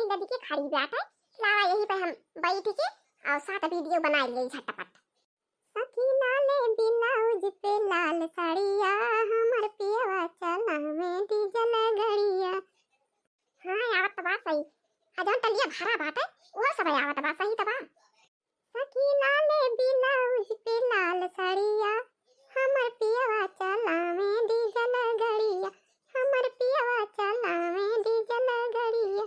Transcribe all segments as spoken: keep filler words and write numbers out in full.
नदी के खड़ी बाटे, लावा यही पे हम बैठ के और साथ वीडियो बनाइ लिए झटपट। सखी लाले ब्लाउज पे लाल साड़िया, हमर पियवा चलावे डीजल गड़िया। हाँ, आवत बा सही। आ जौन टलिया भरा बाटे, उहो सब आवत बा सही त बा। सखी लाले ब्लाउज पे लाल साड़िया, हमर पियवा चलावे डीजल गड़िया, हमर पियवा चलावे डीजल गड़िया।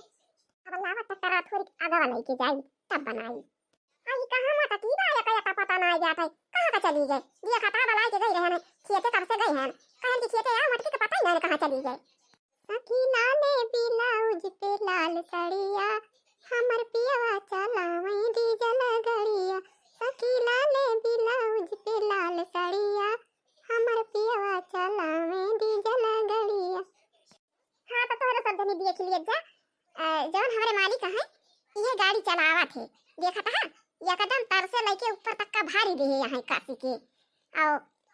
अब लावा टकरा थोड़ी आगवा लइके जाई, तब बनाई। आई कहाँ मोटकी बा, एका एका पता नाइ जात है, कहाँ का चली गए? दिया खता बलाइ के गई रहन, खेते कब से गई हन, कहन कि खेते आओ, मोटकी के पता ही नाइ कहाँ चली गए। सखी लाले ब्लाउज पे लाल साड़िया, हमर पियवा चलावे डीजल गड़िया। सखी लाले ब्लाउज पे लाल साड़िया, हमर पियवा चलावे डीजल गड़िया। हाँ, तो तोहरे सब जनी देख लिए जा, अ, जौन हमरे मालिक हैं, इहे गाड़ी चलावत है। देखत है, एकदम तर से लइके ऊपर तक का भारी देहे यहाँ काशी के। और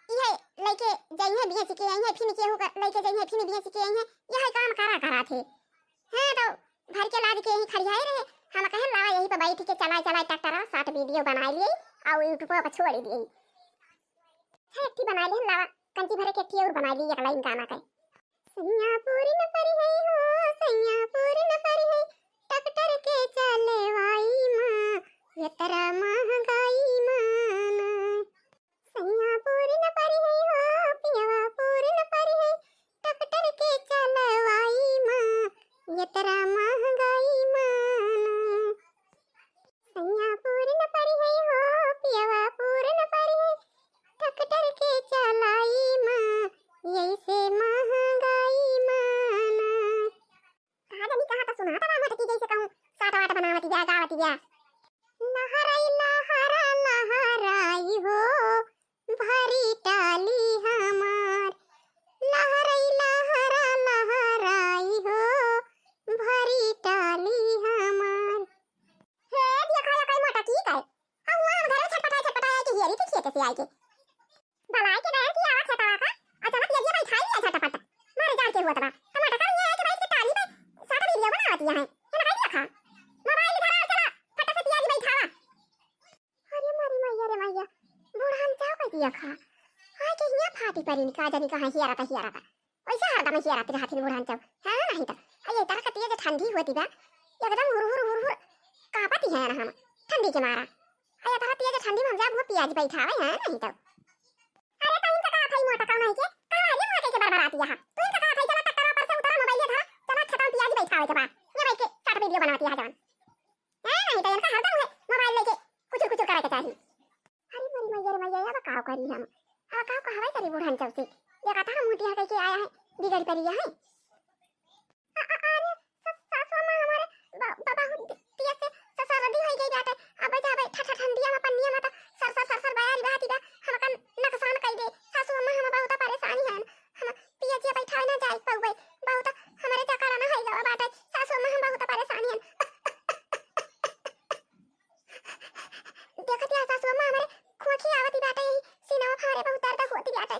इहे लइके जइहे बेच के, अइहे फिर केहू का लइके जइहे फिर बेच के, अइहे, यही काम करा करा थे। हाँ, तो भर के लाद के यहीं खड़ियाए रहे। हम कहे, लावा यहीं पर बैठ के चलाए चलाए ट्रैक्टर, साथ वीडियो बनाइ लिए और YouTube पर छोड़ दिए। है, एक ठे बनाइ लिए, लावा कंची भरे के एक ठे और बनाइ लिए, एक लाइन गाना का। सैया पूरी न परी है हो, सैया पूरी न परी है, ट्रैक्टर के चलवाई माँ, यतरा महंगाई माँ ना। सैया पूरी न परी है हो, पियवा पूरी न परी है, ट्रैक्टर के चलवाई माँ, यतरा महंगाई माँ ना। सैया पूरी न परी है हो, पियवा पूरी न परी है, ट्रैक्टर के चलाई माँ, यैसे महंगाई माँ ना। कहाँ जानी कहाँ तो सुनात बा मोटकी जैसे कहूँ साट वाट बनावत बिया, गावत बिया। लहराई लहरा लहराई हो, भरी टाली हमार, लहराई लहरा लहराई हो, भरी टाली हमार। हे, देखा या कई मोटकी के। अब हुआ हम घर में छटपटाए, छटपटाए के हियरी के खेते से आए के। बलाए के गए कि आवा खेतवा का, अचानक ये बैठाई लिया झटपट। मारे जान के हुआ तबा। टमाटर का ये है कि बैठ के टाली पे साथ वीडियो बनावत यहाँ है। ये ना कहीं देखा। मोबाइल धरा और चला, फट से पियाजी बैठावा। अरे मारी मैया रे मैया, बूढ़ा हम चाव कर दिया खा। हाय के हिया फाटी परी, का जानी कहाँ हिया रहता, हिया रहता। वैसे हरदम हिया रहती रहती बूढ़ा हम चाव। हाँ, नहीं तो। अरे, ये तरह का तेज ठंडी होती बा, एकदम हुर हुर हुर हुर कांपती है ना हम, ठंडी के मारा। अरे, ये तरह तेज ठंडी में हम जाब, वो पियाज बैठावे हैं, नहीं तो। अरे, तो इनका कहा था, मोटा कौन है के? कहाँ है ये मोटे के बरबराती यहाँ? तू इनका कहा था, चला ट्रैक्टर पर से उतरा, मोबाइल ये धरा, चला खेतवा में पियाज बैठावे के बा। ये बैठ के साथ वीडियो बनावती है जवान। हैं, नहीं तो इनका हरदम है मोबाइल लेके कुचुर कुचुर करे के चाही। अरे मोरी मैया रे मैया, अब का करी हम? अब का कहवे करी बूढ़न चौसे? देखा था हम मुटिया कह के आया है, बिगड़ पड़ी है। अ-, अ-, अरे स-, सासू अम्मा हमारे ब-, ब-, बहुत दि-, दिया से स-, सर्दी हो गई बाटे। अब जावे ठा-, ठा-, ठंडिया में पन्निया में तो सर, सर, सर, सर बयारी बाती बा। हमका नुकसान कई दे। सासू अम्मा हम बहुत परेशानी है। हम पिया जी बैठा ना जाए पउबे। बहुत हमरे जकड़ा ना है गवा बाटे। सासू अम्मा हम बहुत परेशानी है। देखत या सासू अम्मा, हमरे खोखी आवती बाटे, सीनवा फारे बहुत दर्द होती बाटे।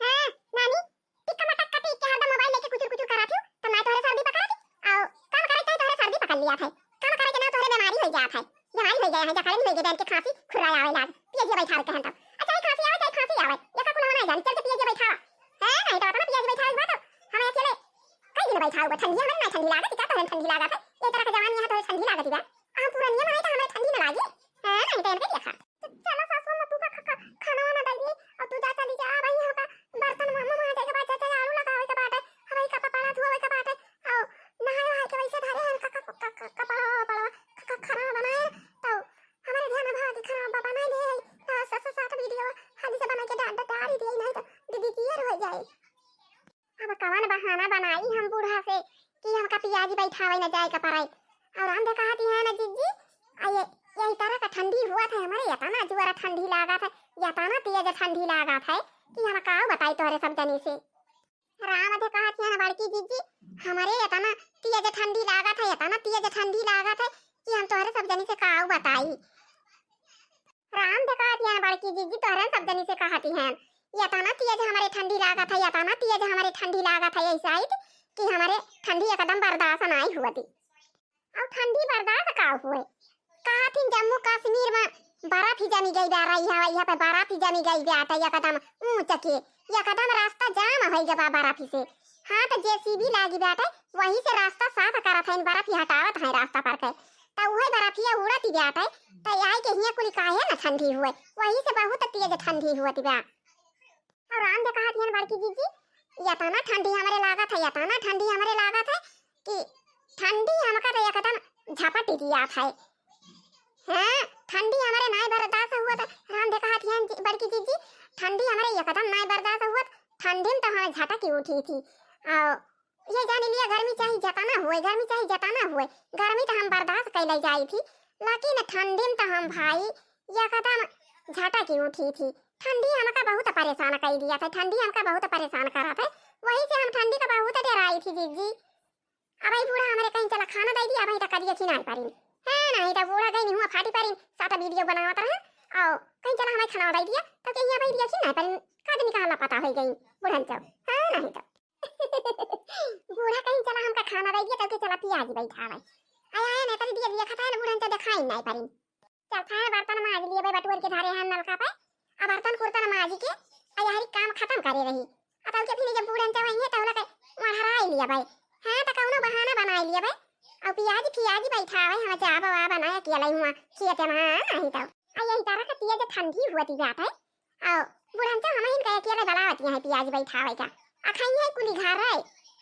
हाँ, नानी, टिक्का मटक कटी के हरदम मोबाइल लेके कुचुर कुचुर करत हो, त ना तोहरे सर्दी पकड़त, आओ, काम करे तो तोहरे सर्दी पकड़ लिया था, काम करे के ना तोहरे बीमारी हो जात है, बीमारी हो गया है, जकड़न हो गए, बैठ के खांसी खुर्रा आवे लाग, पिया जी बैठा कहन तब, आ चाहे खांसी आवे, चाहे खांसी आवे, ये का कुल ना जानी, चल के पिया जी बैठा, है नहीं तो अपना पिया जी बैठा हुआ तो, हमें अकेले कई दिन बैठा हुआ, ठंडी हमें ना ठंडी लागत, का तोहरे ठंडी लागत है, ये तरह के जवानी है तोहरे ठंडी लागत बा, हम पूरा नियम है तो हमें ठंडी ना लागी, है नहीं तो इनके देखा। चला सासू अम्मा, तू का खा-, खा-, खाना वाना दे दी और तू जा, चली जा, भाई, यहाँ का बर्तन मा-, मा-, माजे के बाद, जा, जा, झाड़ू लगावे के बाटे, हमारी कपड़ा पड़ा धोवे के बाटे, और नहाए वहाए के वैसे धरे हैं, का-, का-, का-, का-, कपड़ा वपड़ा, का-, का-, खाना बनाए, तो हमारे ध्यान में भाग खाना बा-, बनाए दे है, तो स-, स-, साथ वीडियो हाली से बना के डा-, डा-, डाल ही दिए, नहीं तो दीदी की ये रह जाए। अब कवन बहाना बनाई हम बूढ़ा से कि हमका पियाजी बैठावे न जाए के पड़े। और हम तो कहती है ना जिज्जी, आ ये, यही तरह का ठंडी हुआ था हमारे, इतना जोर ठंडी लागत है, इतना तेज ठंडी लागत है कि हम का बताई तोहरे सब जनी से। राम दे कहती है ना बड़की जिज्जी, हमारे इतना तेज ठंडी लागत है, इतना तेज ठंडी लागत है कि हम तोहरे सब जनी से का बताई। राम दे कहती है बड़की जिज्जी, तोहरे सब जनी से कहती हैं, इतना तेज हमारे ठंडी लागत है, इतना तेज हमारे ठंडी लागत है, ऐसा ही कि हमारे ठंडी एकदम बर्दाश्त नाई हुआ थी। अउ ठंडी बर्दाश्त का हुए? कहा थिन जम्मू कश्मीर मा बर्फ ही जमी गई बा, रही हवा यहाँ पे बर्फ ही जमी गई बाटे, एकदम ऊंच के, एकदम रास्ता जाम होइ गवा बर्फ से। हाँ, तो जेसीबी लागी बाटे, वही से रास्ता साफ करत हैं, बर्फ ही हटावत हैं रास्ता पर के। तो उहे बर्फिया उड़त ही बाटे, तो आई के हियाँ कुली काहे न ठंडी हुए, वही से बहुत तेज ठंडी हुअत बा। और राम दे कहत हियन बड़की जीजी, "यतना ठंडी हमरे लागत है, यतना ठंडी हमरे लागत है कि ठंडी हमका तो एकदम झपट ही दियात है।" हाँ, ठंडी हमरे नाय बर्दाश्त हुअत। राम दे कहत हियन जी, बड़की जीजी, "ठंडी हमरे एकदम नाय बर्दाश्त हुअत, ठंडी में तो हमें झटक ही उठी थी।" और ये जान लिया, गर्मी चाहे जतना हुए, गर्मी चाहे जतना हुए, गर्मी तो हम बर्दाश्त कैले जाई थी, लेकिन ठंडी में तो हम भाई एकदम झटक ही उठी थी। ठंडी हमका बहुत परेशान कर दिया था, ठंडी हमका बहुत परेशान करा था, वही से हम ठंडी का बहुत डराई थी जीजी। अब ई बूढ़ा हमरे कहीं चला खाना दे दिया, अब ई तो करिए खिनाई पारिन। हाँ, नहीं तो बूढ़ा गई हुआ फाटी पारिन, साटा वीडियो बनावत रहे, और कहीं चला हमें खाना दे दिया, तो कहीं अब ई खिनाई पारिन, का दिन का हल्ला पता हो गई बुढ़न चौ। हाँ, नहीं तो। बूढ़ा कहीं चला हमका खाना दे दिया, तो के चला पियाजी बैठावे। आया है ना, तरी दिया दिया खाता है ना, बूढ़न चौ दिखाई नहीं पारिन। चल, थाहे बर्तन माज लिए बे, बटुअर के धरे हैं नलका पे। अब बर्तन कुर्तन माज के, आ यहरी काम खत्म करे रही। अब तब के फिर जब बूढ़न चौ आई है, तब लगे मढ़राई लिया बे। हाँ, तो कौनो बहाना बनाई लिया बे। और पियाजी, पियाजी बैठावे, हम जाब वा बनाए के अलाई हुआ, खेत में, हाँ, नहीं तो। आ यही तरह का पियाज ठंडी हुआ दी जात है। और बुढ़न चौ हम इनका अकेले बलावत यहाँ पियाजी बैठावे का। आ खाई है कुली घर है।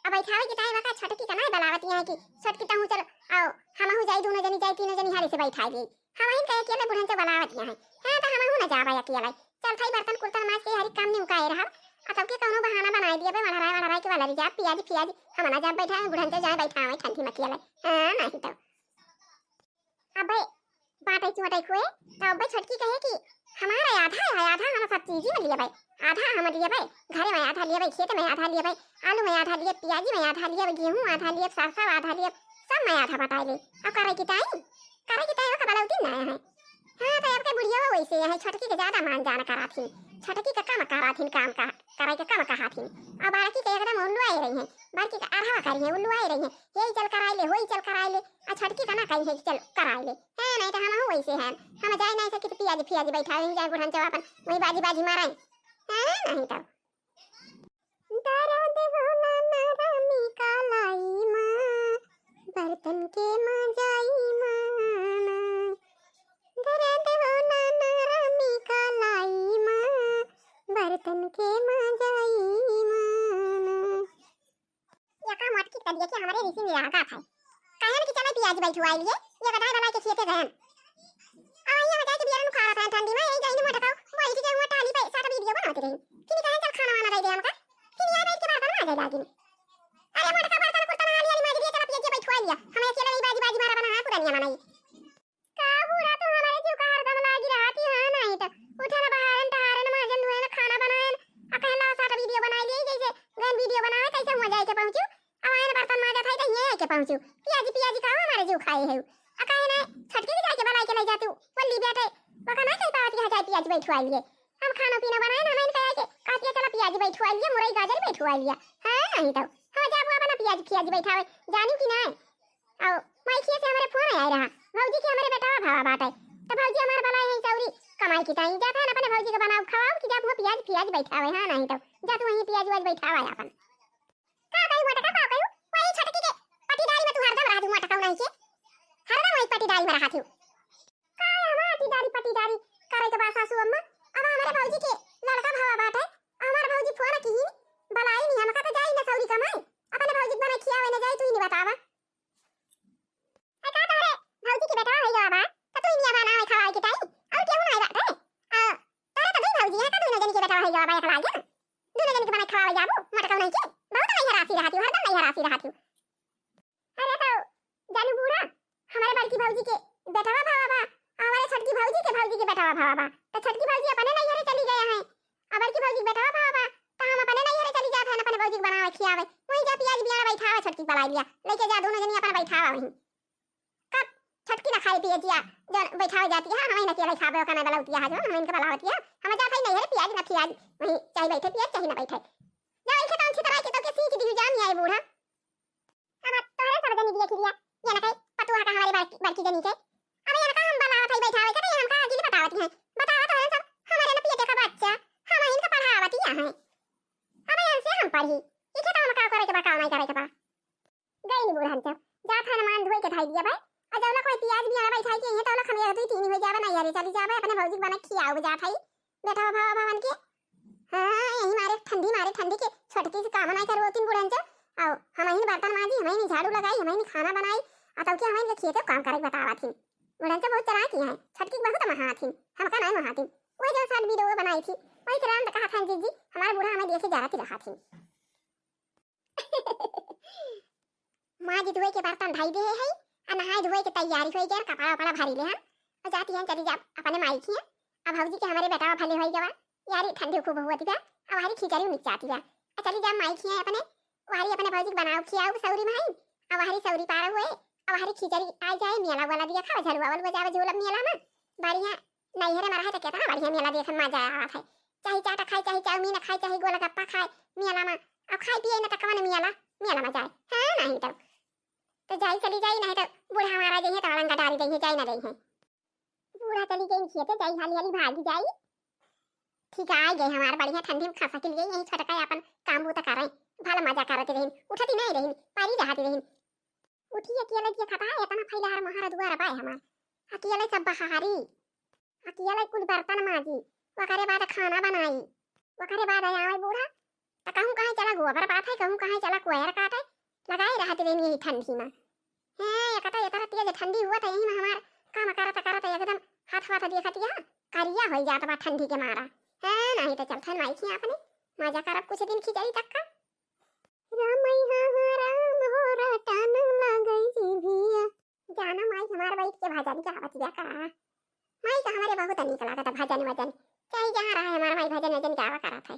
अब बैठावे के टाइम का छोटकी का नहीं बलावत यहाँ की, छोटकी तहूँ चल, आओ, हमहू जाई, दोनों जनी जाई, तीनों जनी हाली से बैठाई ली। हम इनका अकेले बुढ़न चौ बलावत यहाँ है। हाँ, तो हमहू ना जाबा अकेले। चल भाई, बर्तन कुर्तन माज के हरी काम निमकाए रहा। आ तब के कौनो बहाना बनाई दिया बे, मढ़राई, मढ़राई के वाला रिजाब, पियाजी, पियाजी, हम ना जाब बैठा, बुढ़न चौ जाए बैठा हुए ठंडी में अकेले। हाँ, नहीं तो। अबे बाटे चुअटे खुए, तो अबे छोटकी कहे कि हमारा आधा है, आधा हम सब चीजी में लिए बे, आधा हम लिए बे, घरे में आधा लिए बे, खेत में आधा लिए बे, आलू में आधा लिए, पियाजी में आधा लिए, गेहूं आधा लिए, सरसों आधा लिए, सब में आधा बटाए ले। अब करे की टाइम, करे की टाइम का बलौती ना है। हाँ, तो अब के बुढ़िया वैसे है, छोटकी के ज्यादा मान जान करा थी, छोटकी का कम करा थी काम का, करे के कम कहा थी। अब बड़की के एकदम उल्लू आए रही है, बड़की का अरहवा करी है, उल्लू आए रही है, यही चल कराए ले, वही चल कराए ले, आ छोटकी का ना कही है कि चल कराए ले। हाँ, नहीं तो हमहू वैसे हैं, हम जाए नहीं सकी तो पियाजी, पियाजी बैठा रही जाए बुढ़न चौ अपन, वही बाजी, बाजी मारे। हाँ, नहीं तो। दर्द होला नरमी कलाई मा, बर्तन के मजाई मा ना। दर्द होला नरमी कलाई मा, बर्तन के मजाई मा ना। या का मटकी कर दिया कि हमारे ऋषि निरागा था। कहे न कि चला पियाजी बैठवाई लिए, ये गदाय वाला के खेते गए। अब यहाँ जाए के बियर नु खा रहा था ठंडी में, यही जाए नु मोटका, वो इसी के हुआ टाली पे साथ वीडियो बनाते रही। कि नहीं कहे चल खाना वाना दे दे हमका। कि नहीं आए बैठ के बर्तन माजे लागिन। अरे मोटका बर्तन कुर्तन हाली हाली माज दिया, चला पियाजी बैठवाई लिया। हमें अकेले नहीं बाजी बाजी मारा बना है पुरानिया मनाई। का बूढ़ा तू हमारे जीव का हरदम लागी रहती है, नहीं तो उठे ना बहारन टहारन माजन धोए ना खाना बनाएन, आ कहला साथ वीडियो बनाई लिए जैसे गन वीडियो बनावे कैसे हुआ जाए के पहुँचू। अब आए ना बर्तन माजा था तो ये आए के पहुँचू। पियाजी पियाजी का हमारे जीव खाए है। आ कहे ना छोटकी के जाके बनाई के ले जातू। बोली बेटे, वो का ना कह पावत कि जाए पियाजी बैठवाई लिए। हम खाना पीना बनाए ना, हम इनका आए के कहती है चला पियाजी बैठवाई लिए, मुरई गाजर बैठवाई लिए। हाँ, नहीं तो। हाँ, जाबू अपना पियाजी पियाजी बैठावे, जानी कि नहीं? आओ, माई खिए से हमरे फोन आए रहा, भौजी के हमरे बेटवा भावा बाटे। तो भौजी हमार बलाई है सौरी, कमाई की ताई जात है ना अपने भौजी के बनाओ खवाओ कि जा तू पियाज पियाज बैठावे, हाँ नहीं तो जा तू वहीं पियाज उआज बैठावा है अपन। का कही मोटका, का कही? वही छोटकी के पटीदारी में तू हरदम रह जू मोटका नहीं के, हरदम वही पटीदारी में रहा थी। का हमार पटीदारी पटीदारी करे के बा सासू अम्मा? अब हमारे भौजी के लड़का भावा बाटे, हमार भौजी फोन की बलाई नहीं, हमका तो जाई ना सौरी कमाई, अपने भौजी के बनाई खियावे ना जाई, तू ही नहीं बतावा। ए, का तोहरे भौजी के बेटवा होई गवा बा, त तू ही मियाँ बनावे खवाए के ताई, और केहू ना बाटे? आ, तोहरे त दुई भौजी है, त दुनो जनी के बेटवा होई गवा बा, एक लागे। दुनो जनी के बनाए खवावे जाबू, मोटका नहीं के? बहुत नैहरासी रहती हूँ, हरदम नैहरासी रहती हूँ। अरे तो जानू बूढ़ा, हमारे बड़की भौजी के बेटवा भावा बा, हमारे छोटकी भौजी के भौजी के बेटवा भावा बा, त छोटकी भौजी अपने नैहरे चली गए हैं, आ बड़की भौजी के बेटवा भावा बा, त हम अपने नैहरे चली जात हन, अपने भौजी के बनावे खियावे, वहीं जा पियाज बियाड़ बैठावे, छोटकी के बलाई लिया, लेके जा दुनो जनी अपन बैठावा वहीं। कब छोटकी ना खाई पिए जिया, जो बैठावे जाती है, हम इनके अकेले खाबे, ओका ना बलौतिया है, जो हम इनके बलावतिया, हम जात है नहीं है पियाज ना पियाज, वहीं चाहे बैठे पियाज, चाहे ना बैठे। जा इनके तो अच्छी तरह के तो के सींच दी जान आए बूढ़ा। अब तोहरे सब जनी दिए खिरिया, ये ना कहे, पतुआ जनी के। अब इनका हम बलावत हई बैठावे के, त ये हमका अगिल बतावत हैं। बतावत हन सब, हमरे न पेटे का बच्चा, हमहिन का पढ़ावत ही हैं। अब इनसे हम पढ़ी, ई खेतवा में का करे के बा, का नहीं करे के बा। गई नी बूढ़न सब, जात हन मान धोए के धई दिया भाई। और जब लोग कोई पियाज भी आना बैठाई के, ये तो लोग हम एक दुई तीन हो जावे ना, यारे चली जावे, अपने भौजी के बना खियाओ जात हई। बेटा भवा भवन के। हाँ, यही मारे ठंडी, मारे ठंडी के छोटकी से काम नहीं करवो तीन बूढ़न से। आओ, हमहिन बर्तन माजी, हमहिन झाड़ू लगाई, हमहिन खाना बनाई, आ तब के हमहिन के खेते काम करे के बतावा थी। बूढ़न से बहुत चलाकी हैं, छोटकी बहुत महा थी, हमका नहीं महा थी। वही जो साथ वीडियो बनाई थी, वही तरह तो कहा था जीजी, हमारा बूढ़ा हमें देखे जरा ती रहा थी। माँ जी धोए के बर्तन धई दे है, आ नहाए धोए के तैयारी होई गया, कपड़ा उपड़ा भरी ले हम, और जाती हैं चली जा अपने माई खिया। अब भौजी के हमारे बेटा भले होई गवा, यारी ठंडी खूब हुआ थी बा, अब हरी खिचड़ी मिच जाती बा, आ चली जा माई खिया अपने, वहरी अपने भौजी के बनाओ खियाओ सौरी माई, अब हरी सौरी पार हुए, अब हरी खिचड़ी आ जाए, मेला वाला दिया खाओ, झलुआ वलुआ जावे झूलब मेला में, बढ़िया नैहरे में रहे तो कितना बढ़िया मेला देखे में मजा आवत है, चाहे चाट खाए, चाहे चाउमीन खाए, चाहे गोलगप्पा खाए मेला में, अब खाए पिए न तो कवन मेला, मेला में जाए, हाँ नहीं तो, तो जाई चली जाई, नहीं तो बूढ़ा हमारा जइहे तो अड़ंगा डारी दइहे, जाई ना दइहे। बूढ़ा चली गई खेते, जाई हाली हाली भागी जाई। ठीक आ गए हमार बढ़िया ठंडी में खसा के लिए यही छोटका अपन काम बूता करें, भला मजा करती रहिन, उठती नहीं रहिन, पारी रहती रहिन। उठी अकेले देखता है इतना फैला हर मोहर दुआर बाय हमार, अकेले सब बहारी, अकेले कुल बर्तन माजी, वकरे बाद खाना बनाई, वकरे बाद आवे बूढ़ा, त कहूँ कहे चला गोबर पाथे, कहूँ कहे चला कोयर काटे, लगाए रहत रहिन यही ठंडी में। हैं, एक तो इतना तेज ठंडी हुआ था, यही में हमार काम करत करत एकदम हाथ वाथ देखत यहाँ करिया हो जात बा ठंडी के मारा। हैं, नहीं तो चलथन माई खिया अपने, मजा करब कुछ दिन खिचड़ी तक का। रामई हा हा राम हो रटन लगई जीभिया। जाना माई हमार बैठ के भजन गावत बिया का। माई का हमारे बहुत नीक लागत भजन वजन, चाहे जहाँ रहे हमार माई भजन वजन गावा करत है।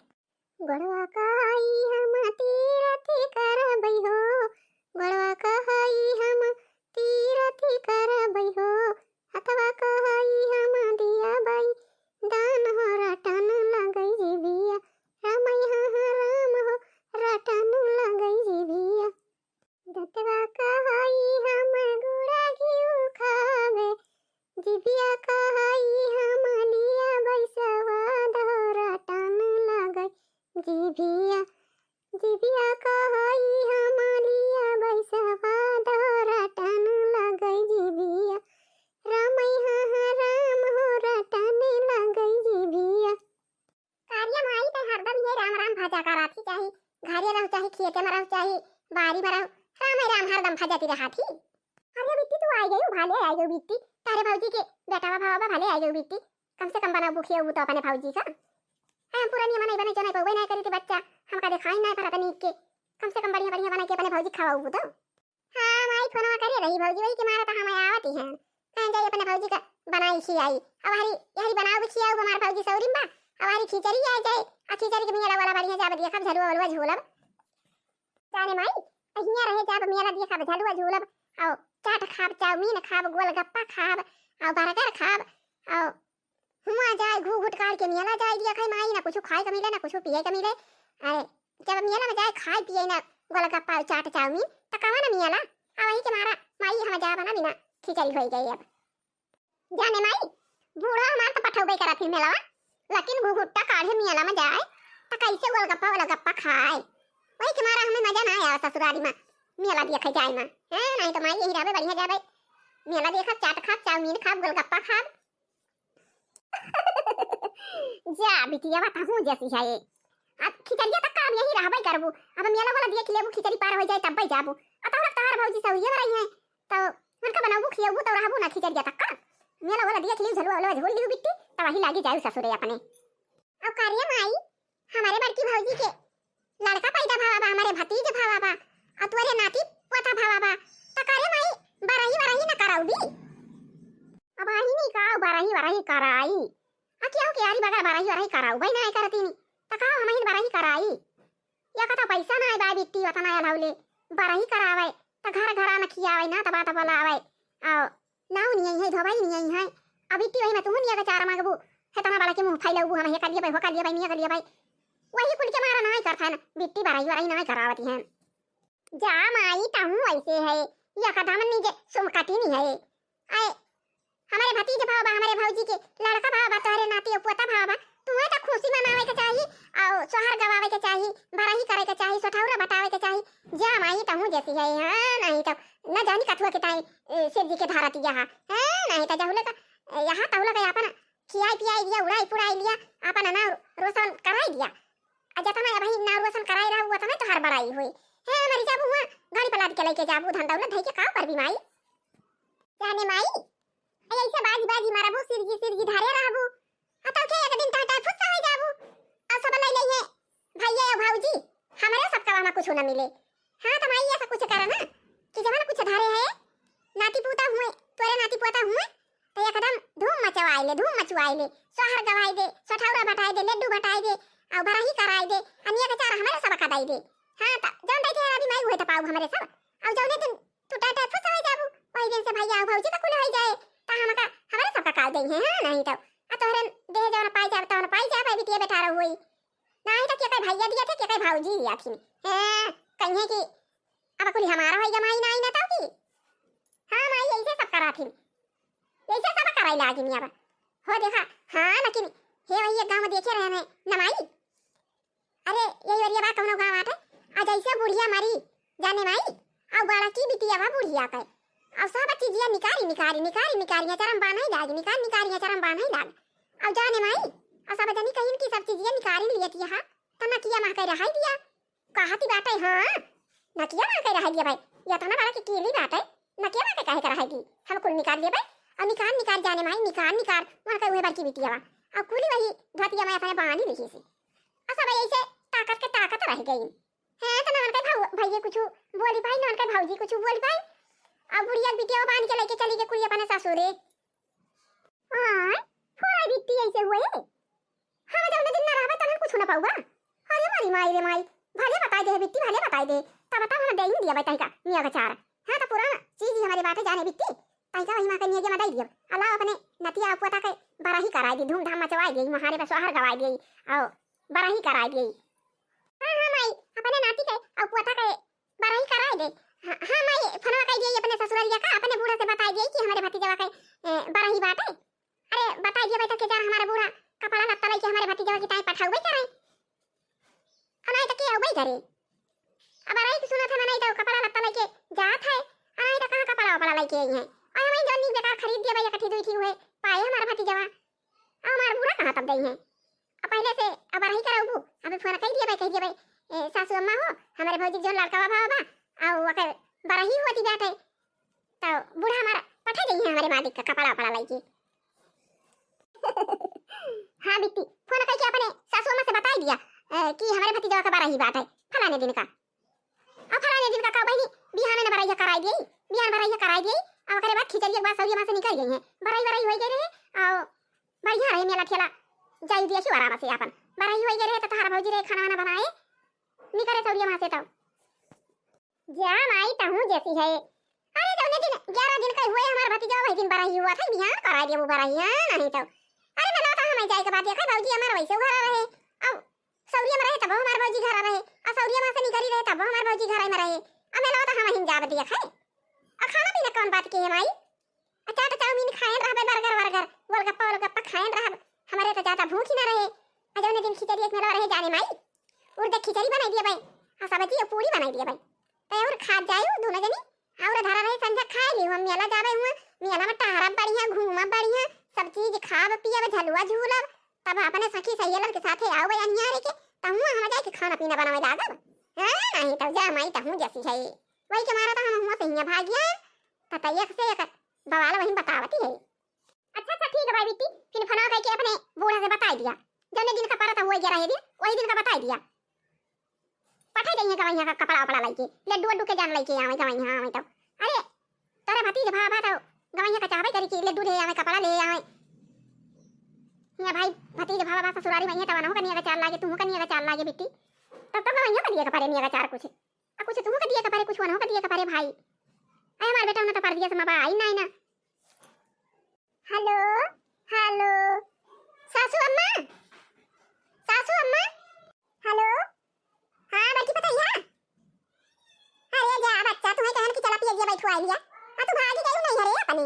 गोड़वा कहाई हम तीरथ करबै हो, गोड़वा कहाई हम तीरथ करबै हो, हथवा कहाई हम दिया बाई दान हो रटन लगई जीभिया, रामई हा हा राम हो रटन लगई जीभिया। दतवा कहाई हम गुड़ा घिउ खावे, जीभिया कहाई हम लिया बैसवा दौरा टन लगई जीभिया, जीभिया कहाई हम लिया बैसवा दौरा टन लगई जीभिया, रामई हा हा राम हो रटन लगई जीभिया। कारिया माई त हरदम ये राम राम भजा करत ही, चाहे घरे रहू, चाहे खेते में रहू, चाहे बारी में रहू, राम ही राम हरदम भजती रहत ही। अरे बिट्टी, तू आई गई, भले आई गई बिट्टी, तारे भौजी के बेटावा भावा भले आई गई बिट्टी, कम से कम बनाओ बुखिया तो अपने भौजी का। हम पुरानी मनाई बने जो नहीं पौबे नहीं करी थी बच्चा, हमका दिखाई नहीं पड़त नीक के, कम से कम बढ़िया बढ़िया बना के अपने भौजी खवाऊ तो। हाँ माई, फोनवा करे रही भौजी, वही के मारे तो हम आवत ही हैं। कहाँ जाई अपने भौजी का बनाई खियाई। अब हरी, यहरी बनाओ भी खियाओ हमार भौजी सौरी में बा। अब हरी खिचड़ी आ जाए, आ खिचड़ी के मेला वाला बढ़िया जाब देखब, झलुआ वलुआ झूलब। जाने माई, अहिया रहे जाब मेला देखब, झलुआ झूलब, और चाट खाब, चाउमीन खाब, गोलगप्पा खाब, और बर्गर खाब, और हुआ जाए घूघूट काढ़ के मेला जाए दिया खाई माई, ना कुछ खाए के मिले, ना कुछ पिए के मिले। अरे जब मेला में जाए खाए पिए ना गोलगप्पा और चाट चाउमीन, त कवन मेला? आ वही के मारा माई हम जाब ना बिना खिचड़ी होई गई। अब जाने माई, बूढ़ा हमार त पठौबे करा फिर मेलावा, लेकिन घूघूटा काढ़े मेला में जाए त कैसे गोलगप्पा वोलगप्पा खाए? वही के मारा हमें मजा ना आया ससुरारी में मेला देखे जाए में। हैं, नहीं तो माई यही रहबे बढ़िया जाबे, मेला देखब, चाट खाब, चाउमीन खाब, गोलगप्पा खाब। जा बिटिया, बताहूँ जैसी है ये। अब खिचड़िया तक का अब यही रहबे करबू। अब मेला वाला देख लेबू, खिचड़ी पार हो जाए तब जाबू। अब तोहरा तोहार भौजी सौइये में रही है, तो उनका बनाबू खियाबू तो रहबू ना खिचड़िया तक का। मेला वाला देख लियो, झलुआ वाला झूल लियो बिट्टी, तब वही लागी जाए ससुरे अपने। अब कारिया माई, हमारे बड़की भौजी के लड़का पैदा भवा बा, हमारे भतीज भवा बा, और तोरे नाती पोता भवा बा, त करे माई बरही वरही न कराउबी? अब आही नहीं का बरही वरही कराई? आ क्यों के यारी बगैर बरही वरही कराउबे ना करती नहीं, त का हम ही बरही कराई? या कता पैसा ना है बा बिट्टी, उतना अलौले बरही करावे, त घर घरा न खियावे, ना तबा तबा लावे, आओ नाऊ नहीं है, धोबाई नहीं है। अब इतनी वही में तुहू निया के चारा मांगबू, हेतना बड़ा के मुंह फैलबू, हम हे कर लिए भाई, हो कर लिए भाई, निया कर लिए भाई। वही कुल के मारा नाई करता है ना, बिट्टी बराई बराई नाई करावती है। जा माई, तहू ऐसे है, या कदम नीचे सुमकती नहीं है। आए, हमरे भतीज भाव बा, हमरे भौजी के लड़का भाव बा, तोहरे नाती अउ पोता भाव बा, तुहे त खुशी मनावे के चाही, अउ सोहर गवावे के चाही, बरही करे के चाही, सोठौरा बटावे के चाही। जा माई, तहूँ जैसी है, हाँ, नहीं तो न जानी कथुआ के ताई, ए, शिव जी के धारा तिया हा, हाँ, नहीं तो जहुले का, ए, यहाँ तहुले का अपन खियाई पियाई लिया, उड़ाई पुड़ाई लिया, अपन नाव रोशन कराई लिया। आ जतना अबही नाव रोशन कराई रहा, उतना तोहार बड़ाई होई। हे, मरी जाबू हुआ, गाड़ी पलाद के लेके जाबू, धन दौलत धई के का करबी माई? जाने माई, ए, ऐसे बाजी बाजी मारबू, सिरगी सिरगी धारे रहबू। आ तो के एक दिन टाटा फुस्सा हो जाबू। आ सब लै लइहे, भैया या भौजी, हमरे सबका वहाँ कुछ न मिले। हाँ, तो माई ऐसा कुछ करा ना, कि जवन कुछ धारे है, नाती पूता हुए, तोरे नाती पोता हुए, तो एकदम धूम मचवाई ले, धूम मचवाई ले, सोहर गवाई दे, सोठौरा बटाई दे, लड्डू बटाई दे, अउ बरही कराई दे, अनिया के चार हमरे सब का दाई दे। हाँ, त जौन दाई के रवि माई हुए त पाऊ हमरे सब। अउ जौने दिन तू टाटा फुस हो जाबू, वही दिन से भैया अउ भौजी का कुल हो जाए, त हमका, हमरे सब का काल देई है, हाँ, नहीं तो। आ तोहरे देह जौन पाई जाब, तौन पाई जाब, बिटिया बेटा रहो होई। नहीं तो के कहे भैया दिया थे, के कहे भौजी दिया थी। हाँ, कहिए कि अब कुल हमारा होई गा माई, नहीं ना तो की। हाँ माई, ऐसे सब करा थी, ऐसे सब कराई लागी नहीं अब। हो देखा, हाँ, लेकिन हे वही एक गाँव में देखे रहे हैं न माई। अरे, यही वरिया बा कौनो गाँव आटे, आ जैसे बुढ़िया मरी, जाने माई, अउ बड़की बिटिया बा बुढ़िया के, अउ सब चीजिया निकारी, निकारी, निकारी, निकारी, अचरम बान्हई लाग, निकार, निकारी, अचरम बान्हई लाग। अउ जाने माई, अउ सब जनी कहिन कि सब चीजिया निकारी लियत यहाँ, त नकिया माँ के रहाई दिया। कहती बाटे, हाँ, नकिया माँ के रहाई दिया भाई, ये तो ना बड़ा कि कीली बाटे, नकिया माँ के काहे के रहाई दी? हम कुल निकार लेबे, अउ निकार, निकार जाने माई, निकार, निकार, वहाँ के उहे बड़की बिटिया बा, अउ कुली वही धोतिया में अपने बांधी लिखी सी। आ सब ऐसे ताकत के ताकत रह गई। हैं, तो नवन के भाऊ, भैया कुछ बोली पाई, नवन के भौजी कुछ बोली पाई। अब बुढ़िया बिटिया बांध के लेके चली गई कुली अपने ससुरे। हाँ, थोड़ा बिट्टी ऐसे हुए। हम जौने दिन ना रहबे, तनन कुछ ना पाऊबा। अरे मारी माई रे माई, भले बताई दे बिट्टी, भले बताई दे। तब तब हम दे ही दिया बताई का, मियाँ का चार। हाँ, तो पुराना चीज ही हमारे बाटे जाने बिट्टी। तैका वही माँ के नियगे में दे दियो। अलाव अपने नतिया पोता के बरही कराई दी, धूमधाम मचवाई दी, महारे पे सोहर गवाई दी, अउ बरही कराई दी। हाँ, हाँ माई, अपने नाती के अउ पोता के बरही कराई दे। हाँ, हाँ माई, फोनवा कर दिए अपने ससुररिया का, अपने बूढ़ा से बताई दिए कि हमारे भतीजवा के, ए, बरही बाटे। अरे, बताई दिए बेटा के जान हमारे बूढ़ा कपड़ा लत्ता लेके हमारे भतीजवा की ताई पठाउबे करे। अनाई तो के अउबे करे। अब अनाई तो सुनत है, मनाई तो कपड़ा लत्ता लेके जात है। अनाई तो कहाँ कपड़ा वपड़ा लेके आई है। और हमें जौन नीक बेकार खरीद दिया भाई, इकट्ठी दुई ठी हुए पाए हमारा भतीजवा। अब हमारा बूढ़ा कहाँ तब दई है। अब पहले से अब बरही कराउबू, अबे फोन कह दिया भाई, कह दिया भाई, ए, सासू अम्मा हो, हमारे भौजी के जौन लड़का बा, बा, बा, और ओकर बरही होती बाटे। तो बूढ़ा हमारा पठा देई है हमारे मालिक का कपड़ा वपड़ा लेके। हाँ बिट्टी, फोन करके अपने सासू अम्मा से बताई दिया, ए, कि हमारे भतीजवा का बरही बाटे, फलाने दिन का। अब फलाने दिन का का बहिनी, बिहान में बरैया कराई दिए, बिहान बरैया कराई दिए, और ओकरे बाद खिचड़ी एक बार सौरी माँ से निकल गई है, बरई बरई हो गई रहे, और बढ़िया रहे मेला ठेला, जाई दिया क्यों आराम से अपन, बरई हो गई रहे तो तोहार भौजी रहे खाना वाना बनाए, निकले सौरी माँ से तो। जा माई, तहूँ जैसी है। अरे, जौने दिन ग्यारह दिन का हुए हमार भतीजा, वही दिन बरही हुआ था, बिहान कराई दिया वो बरही, हाँ, नहीं तो। अरे, मेला तो हमें जाए के बाद देखा, भौजी हमार वैसे घर रहे, अब सौरिया में रहे, तब हमार भौजी घर रहे, और सौरिया में से निकली रहे, तब हमार भौजी घर में रहे। अब मेला तो हम ही जाब दिया खाए। और खाना पीना कौन बात की है माई? आ चाट चाउमीन खाएन रहबे, बर्गर वर्गर, गोलगप्पा वोलगप्पा खाएन रहब। हमरे तो ज्यादा भूख ही ना रहे। आ जौने दिन खिचड़ी एक मेला रहे जाने माई, उर्दे खिचड़ी बनाई दिए भाई, आ सब्जी और पूरी बनाई दिए भाई। तो और खा जाए दोनों जनी, और धरा रहे संझा खाए ली। हम मेला जाबे हुआ, मेला में टहरब बढ़िया, घूमब बढ़िया, सब चीज खाब पियब, झलुआ झूलब, तब अपने सखी सहेलर के साथे आओ बजनिया रे के, तब हम जाए के खाना पीना बनावे लागब। हाँ, नहीं तो जा माई, तहूँ जैसी है। वही के मारा तो हम हुआ से हियाँ भाग गया। तब एक से एक बवाल वही बतावती है। अच्छा, अच्छा, ठीक है भाई बिट्टी, फिर फोन करके अपने बूढ़ा से बताई दिया। जौने दिन का परत हुआ गया रहे दिन, वही दिन का बताई दिया। पठाई देइहे गवैया का कपड़ा वपड़ा लइके, लड्डू वड्डू के जान लइके आवे गवैया आवे तो। अरे, तोरे भतीज भावा तो गवैया का चाहबे करी कि लड्डू ले आवे, कपड़ा ले आवे। हिया भाई, भतीज भावा बा ससुरारी में, हिया तब अनहु कनिया का चार लागे, तुहु कनिया का चार लागे बिट्टी। तब तो गवैया का दिए का परे निया का चार कुछ। आ कुछ तुहु का दिए का परे, कुछ अनहु का दिए का परे भाई। अरे हमार बेटा उन्हें तो परदेस में बा, आई ना, आई ना। हेलो, हेलो, सासू अम्मा, सासू अम्मा, हेलो, हाँ, बड़की पतोहिया। अरे जा बच्चा, तुम्हें कहन की चला पिए बैठो आई लिया। आ तू भागी गई नहीं हरे अपने।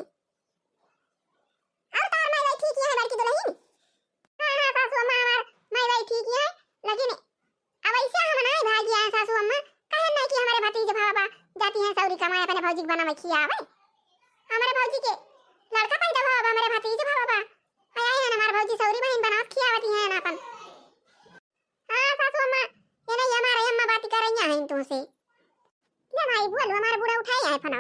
भौजी के बनावे खियावे। हमरे भौजी के लड़का पैदा भवा बा, हमरे भतीजे भवा बा। आए हैं हमार भौजी सौरी बहिन बनावत खियावती हैं आपन। हाँ सासू अम्मा, ये नहीं हमारे अम्मा बात करैया हैं तुमसे। ले माई बोल, हमारे बूढ़ा उठाए आए फना।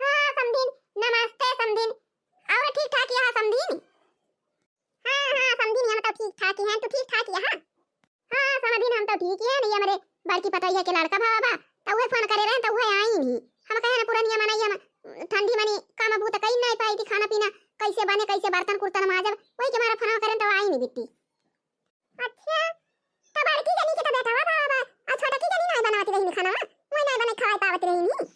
हाँ समधीन, नमस्ते समधीन। और ठीक ठाक यहाँ समधीन? हाँ हाँ समधीन, हम तो ठीक ठाक ही हैं, तू ठीक ठाक यहाँ? हाँ समधीन, हम तो ठीक ही हैं, नहीं हमरे बड़की पतोहिया के लड़का भवा बा, तो उहे फोन करे रहे तो उहे आई नहीं। हम कहे ना पुरनिया मनई, हम ठंडी मनी काम बूत कई नहीं पाई थी, खाना पीना कैसे बने, कैसे बर्तन कुर्तन माजब, वही के मारे फोन करें तो आई नहीं बिट्टी। अच्छा, तो बड़की जनी के तो बेटवा भवा बा, और छोटकी जनी नहीं बनावती रही खाना, वही नहीं बना खाए पावत रही नहीं।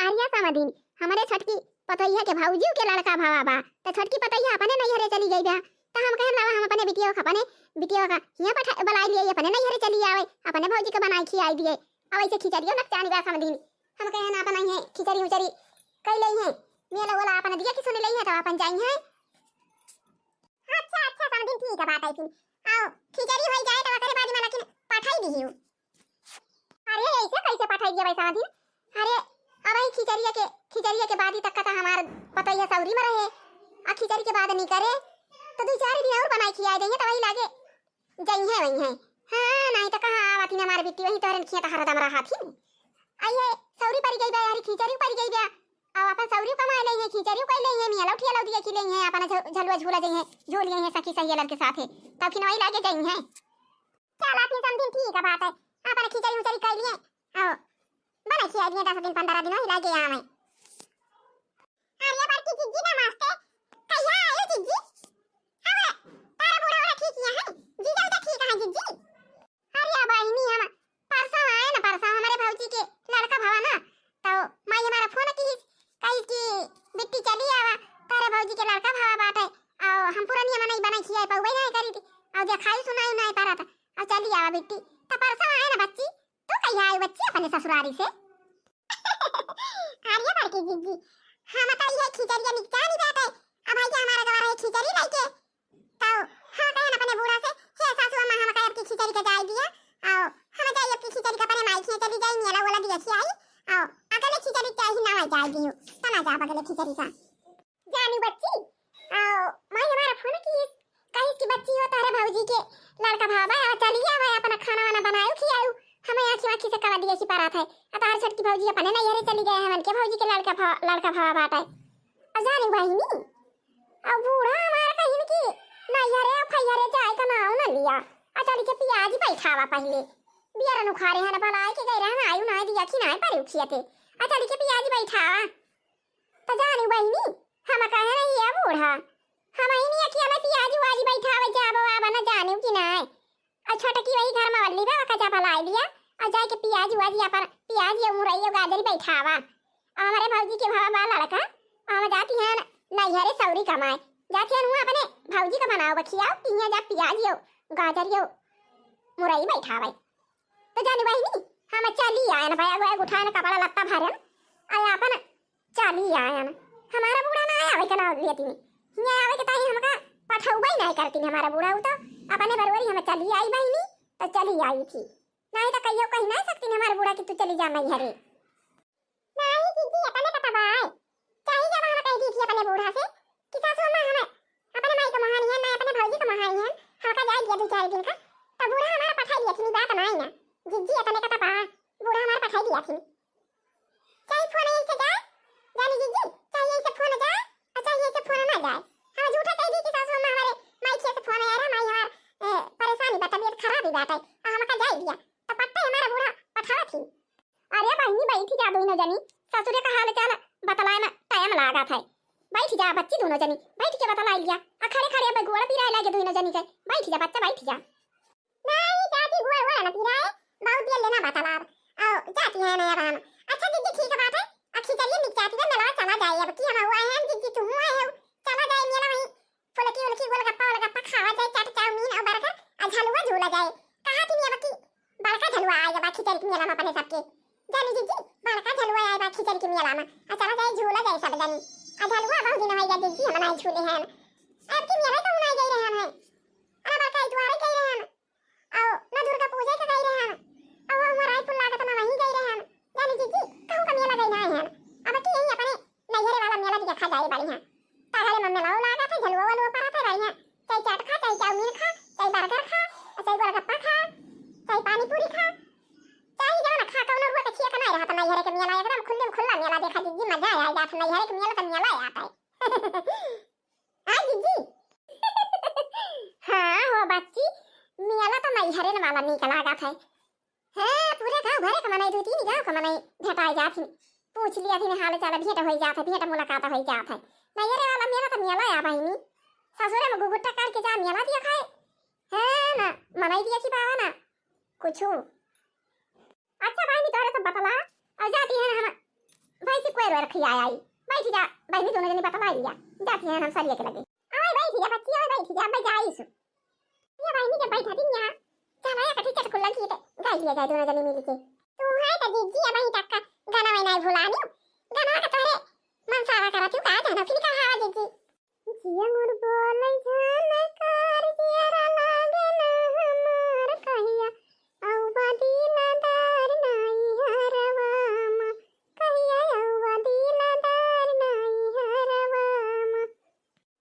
आर्या समधीन, हमरे छोटकी पतोहिया के भौजी के लड़का भवा बा, तो छोटकी पतोहिया अपने नैहरे चली गई बा। तो हम कहन लावा हम अपने बिटिया का, अपने बिटिया का हियाँ पठा बुलाई लिए, अपने नैहरे चली आवे, अपने भौजी के बनाई खियाई दिए। अब ऐसे खिचड़ियो नकचानी बा समधीन। हम कहन अपन आई है खिचड़ी उचड़ी कई लई है, मेला ओला अपन दिया की सुन लई है तो अपन जाई है। अच्छा अच्छा समधीन, ठीक है बात है फिर। आओ खिचड़ी होई जाए तो ओकरे बाद में लेकिन पठाई दिहियो। अरे ऐसे कैसे पठाई दिया भाई समधीन? अरे अब ही खिचड़िया के, खिचड़िया के बाद ही तक का तो हमार पतोहिया सौरी में रहे, आ खिचड़ी के बाद नहीं करे तो दो चार दिन और बनाई खियाई देंगे तो वही लागे जई है वही है। हाँ नहीं तो कहाँ आवती ना हमारे बिट्टी, वही तोहरे खिया तो हरदम रहा थी। आइए सौरी पड़ गई बा यारी, खिचड़ी पड़ गई बा। अब अपन सौरी कमाए ले हैं, खिचड़ी कोई ले हैं, मियाँ लौटिया लौटिया खिले हैं, अपना झ-, झलुआ झूला जई हैं, झूल गई हैं सखी सहेलर के साथे, तब खिनवाई लागे जई हैं। चल आती समधीन, ठीक है बात है, अपना खिचड़ी उचड़ी कर लिए, आओ बना खिया लिए दस दिन पंद्रह दिन वही लागे यहाँ में। अरे बड़की जिज्जी नमस्ते, कहिया आयो जिज्जी? अरे तारा बूढ़ा बूढ़ा ठीक है, जीजा उजा ठीक है जिज्जी? अरे बहिनी, हम परसों आए ना, परसों हमारे भौजी के लड़का भवा ना, तो माई हमारा फोन की, कही कि बिट्टी चली आवा, तारे भौजी के लड़का भवा बाटे, और हम पुरनिया मनई बनाई खियाए पउबे नहीं करी थी, और देखाई सुनाई नहीं पारा था, और चली आवा बिट्टी। तो परसों आए ना बच्ची, तू कहिया आई बच्ची अपने ससुरारी से? अरे बड़की जिज्जी, हम तो ये खिचड़िया निकचानी बाटे, अब भाई के हमारा गवा रहे खिचड़ी लेके, तो हम कहन अपने बूढ़ा से, "हे सासू अम्मा, हम कहे आपकी खिचड़ी के जाए दिया, आओ हम जाए आपकी खिचड़ी का अपने माई खिया चली जाए, मेला ओला दिया खियाई, आओ अगले खिचड़ी के ही ना जाए दियो, तना जा अगले खिचड़ी का।" जानी बच्ची, आओ माई हमारा फोन की, कहिस कि बच्ची हो तारे भौजी के लड़का भवा बा, चली आवा अपना खाना वाना बनायो खियायो, हमें आँखी आँखी से कवा दिया कि परात है, आ तार छोटकी भौजी अपने नैहरे चली गए, हमन के भौजी के लड़का भवा, लड़का भवा बाटे। आ जानी बहिनी, अब बूढ़ा हमार कहिन कि नैहरे फैहरे जाए का नाव न लिया। आ चल के पियाज बैठावा पहिले। बियरन उखाड़े हन, भलाई के गए रहन, आयु नाय दिया कि नाय परिउ खियते। आ चल के पियाज बैठावा। त जानी बहिनी, हम कहे रही है बूढ़ा, हम ही नहीं अखिया में पियाज उआज बैठावे जाबो आबा न जानिउ कि नाय। और छोटकी वही घर में वल्ली बा, ओका जा भलाई लिया और जाए के पियाज उआज या पर पियाज या मुरई या गाजर बैठावा। और हमारे भौजी के भवा बा लड़का, और हम जाती हैं नैहरे सौरी कमाए, जाती हैं वहाँ अपने भौजी का बनाओ बखियाओ, तिहिया जा पियाज यो गाजर यो मुरई बैठावे। तो जानी बहिनी, हम चली आए ना, बैग वैग उठाए ना, कपड़ा लत्ता भरन, आए अपन चली आयन। हमारा बूढ़ा ना आवे के ना लेती, हियाँ आवे के ताई हमका पठौबे नहीं करती हमारा बूढ़ा, उ तो अपने बरवरी हम चली आई बहिनी, तो चली आई थी, नहीं तो कहियो कही नहीं सकती हमारे बूढ़ा कि तू चली जा नैहरे। नहीं दीदी, अपने कतबा आए, चाहे जब हम कह दी थी अपने बूढ़ा से कि सासू अम्मा हम अपने माई को महानी है, ना अपने भौजी को महानी है, हमका जाए दिया दो चार दिन का, तो बूढ़ा हमारा पठाई दिया थी, बात नहीं ना, जिज्जी अपने कतबा, बूढ़ा हमारा पठाई दिया थी। चाहे फोन यहीं से जाए, जानी दीदी, चाहे यहीं से फोन जाए और चाहे यहीं से फोन ना जाए। हम झूठा कह दी कि सासू अम्मा हमारे माई के से फोन आया रहा, माई हमार, ए, परेशानी बा, तबीयत खराब ही बाटे, और हमका जाए दिया, तो पट्टे हमारा बूढ़ा पठावा थी। अरे बहिनी, बैठ जा दोनों जनी, ससुरे का हाल चाल बतलाए में टाइम लागत है। बैठ जा बच्ची, दोनों जनी बैठ के बतलाई लिया। आ खड़े खड़े अब गोड़ पिराए लागे दोनों जनी के। बैठ जा बच्चा, बैठ जा। नहीं चाची, गोड़ वोड़ न पिराए, बहुत देर लेना बतलाब। आओ, जाती है मैं अब हम। अच्छा जिज्जी, ठीक बात है, अखी चलिए निक जाती है, मेला चला जाए, अब की हम हुआ है, जिज्जी तुम आए हो, चला जाए मेला वहीं, फुलकी उलकी, गोलगप्पा वोलगप्पा खावा जाए, चाट चाउमीन और बर्गर, और झलुआ झूला जाए। कहा थी अब की बड़का झलुआ आएगा बा खिचड़ी के मेला में अपने सबके। जानी जिज्जी, बड़का झलुआ आए बा खिचड़ी के मेला में, और चला जाए झूला जाए सब जानी। और झलुआ बहुत दिन होइगा जिज्जी, हम नहीं झूले हैं। अब की मेला तो नहीं गई रहे हम हैं। अरे बड़का इतवारे गई रहे हम। आओ, ना दुर्गा पूजा के गई रहे हम। और वो हमारा रायपुर लागत ना वहीं गई रहे हम। जानी जिज्जी, कहूँ बढ़िया। तहरे में मेला लागत है, झलुआ वलुआ परत है, बढ़िया। चाहे चाट खा, चाहे चाउमीन खा, चाहे बर्गर खा, चाहे गोलगप्पा खा, चाहे पानी पूरी खा, चाहे जौन खा, कौनो रुआ के छिया के नहीं रहत नैहरे के मेला, एकदम खुल्ले में खुल्ला मेला देखा जिज्जी, मजा आ जात नैहरे के मेला तो मेला आता है। हाँ जिज्जी। हाँ हो बच्ची, मेला तो नैहरे न वाला नीक लागत है। हाँ, पूरे गाँव भरे के मनई, दू तीन गाँव के मनई भेटाए जात ही, पूछ लिया थी हाल चाल, भेंट होई जात है, भेंट मुलाकात होई जात है। नैहरे वाला मेला तो मेला या बहिनी, ससुरे में घुघुट्टा काट के जा मेला दिया खाए। हाँ ना, मनई दिया खिपावा ना कुछ। अच्छा बहिनी, तोरे सब बतला, और जाती है हम भैंसी कोई रोए रखी आई आई। बैठ जा बहिनी, दोनों जनी बतला लिया, जाती है हम सरिया के लगे। आवे बैठ जा बच्ची, आवे बैठ जा, मैं जाई सु। ये बहिनी जब बैठा दिन यहाँ, चला या कठी चटकुल्ला गीत गाई लिया जाए दोनों जनी मिल के। तू है तो जिज्जी, अब ही तक का गाना वाना भुलानी, गाना का तोरे मन सारा करा तू का जाना फिर का हवा जिज्जी। जिया मोर बोलै झनकार, जियरा लागे ना हमार, कहिया अउबा दिलदार नैहरवा मा, कहिया अउबा दिलदार नैहरवा मा।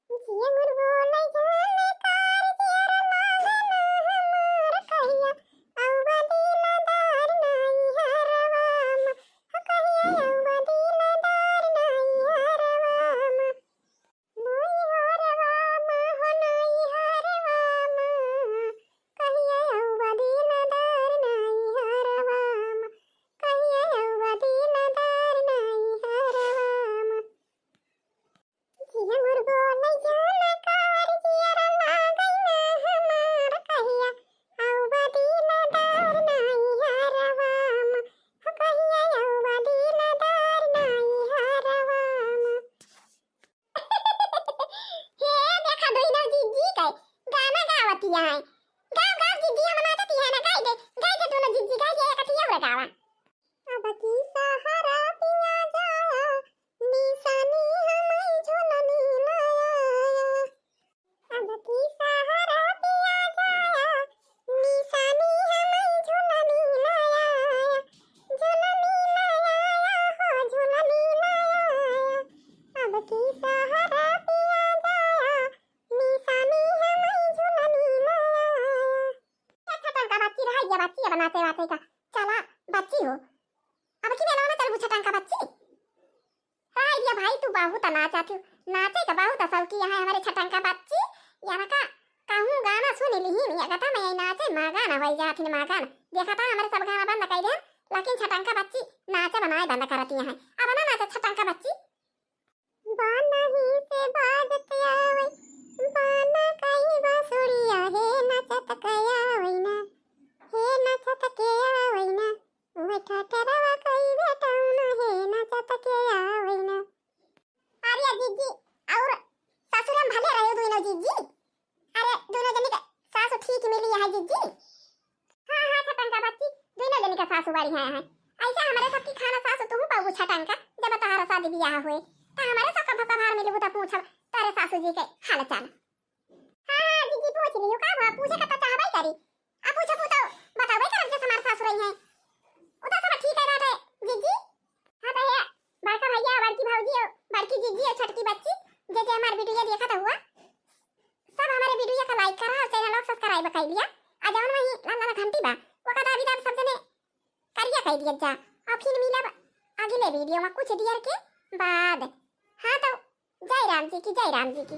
जिया मोर बोलै झनकार, जियरा लागे ना हमार, कहिया अउबा दिलदार नैहरवा मा, हो कहिया अउबा दिलदार नैहरवा मा। नैहरवा मा हो नैहरवा मा, कहिया अउबा दिलदार नैहरवा मा, कहिया अउबा दिलदार नैहरवा मा। जिया मोर बोलै झनकार, जियरा लागै ना हमार, कहिया अउबा दिलदार नैहरवा मा, हो कहिया अउबा दिलदार नैहरवा मा। हे देखा, दोनों जिज्जी के गाना गावतिया है। गाओ, गाओ जिज्जी, हम नाचती है ना, गाई दे, गाई दे दोनों जिज्जी, गाई दे, एक अथी और गावा। अब की सहारा पिया जाया, निशानी हमारी झुलनी लाया। अब की सहारा पिया जाया, निशानी हमारी झुलनी लाया, झुलनी लाया हो, झुलनी लाया। अब की सहारा पिया जाया, निशानी हमारी झुलनी लाया। अच्छा टंका बच्ची रहा, ये बच्ची अब नाचे वाचे का। चला बच्ची हो, अब की मेला में चल बुझा टंका बच्ची। हाय रे भाई, तू बहुत नाचा थी, नाचे का बहुत शौकी है हमारे छटंका बच्ची। यहाँ का कहूँ गाना सुन लिही नहीं, अगर तो मैं नाचे मगन हो जात ही मगन। देखा था हमारे सब गाना बंद कर दे, लेकिन छटंका बच्ची नाचे बनाए बंद करती है। अब ना नाचे छटंका बच्ची। बानही से बाजत आवै, बाना कई बांसुरिया, हे नाचत के आवै ना, हे नाचत के आवै ना। उहे ठठरवा कई बेटौना, हे नाचत के आवै ना। अरे जिज्जी, और ससुर में भले रहो दोनों जिज्जी। अरे दोनों जनी के सासु ठीक मिली है जिज्जी। हाँ, हाँ, छटंका बच्ची, दोनों जनी के सासु बढ़िया है। ऐसा हमारे सबकी खाना सासु तुहू पाऊ छटंका, जब तोहरा शादी बियाह हुए, तो हमारे सब का भसा भार मिलबू तो पूछब तारे सासू जी के हाल चाल। हाँ, हाँ, जिज्जी पूछ लियो, का हुआ? पूछे का तो चाहबे करी। आ पूछबू तो बताबे करब जे हमार सासु रही है। उ तो सब ठीक है बात है, जिज्जी। हाँ तो हे, बड़का भैया, बड़की भौजी, बड़की जिज्जी और छोटकी बच्ची, जे जे हमार वीडियो देखत हुआ, सब हमारे वीडियो का like करा और चैनल को सब्सक्राइब कर लिया। आ जौन वही लाल लाल घंटी बा, वो का दाबी दाब सब जने करिया कर दिया जा। और फिर मिलब अगले वीडियो में कुछ देर के बाद। हाँ तो जय राम जी की, जय राम जी की।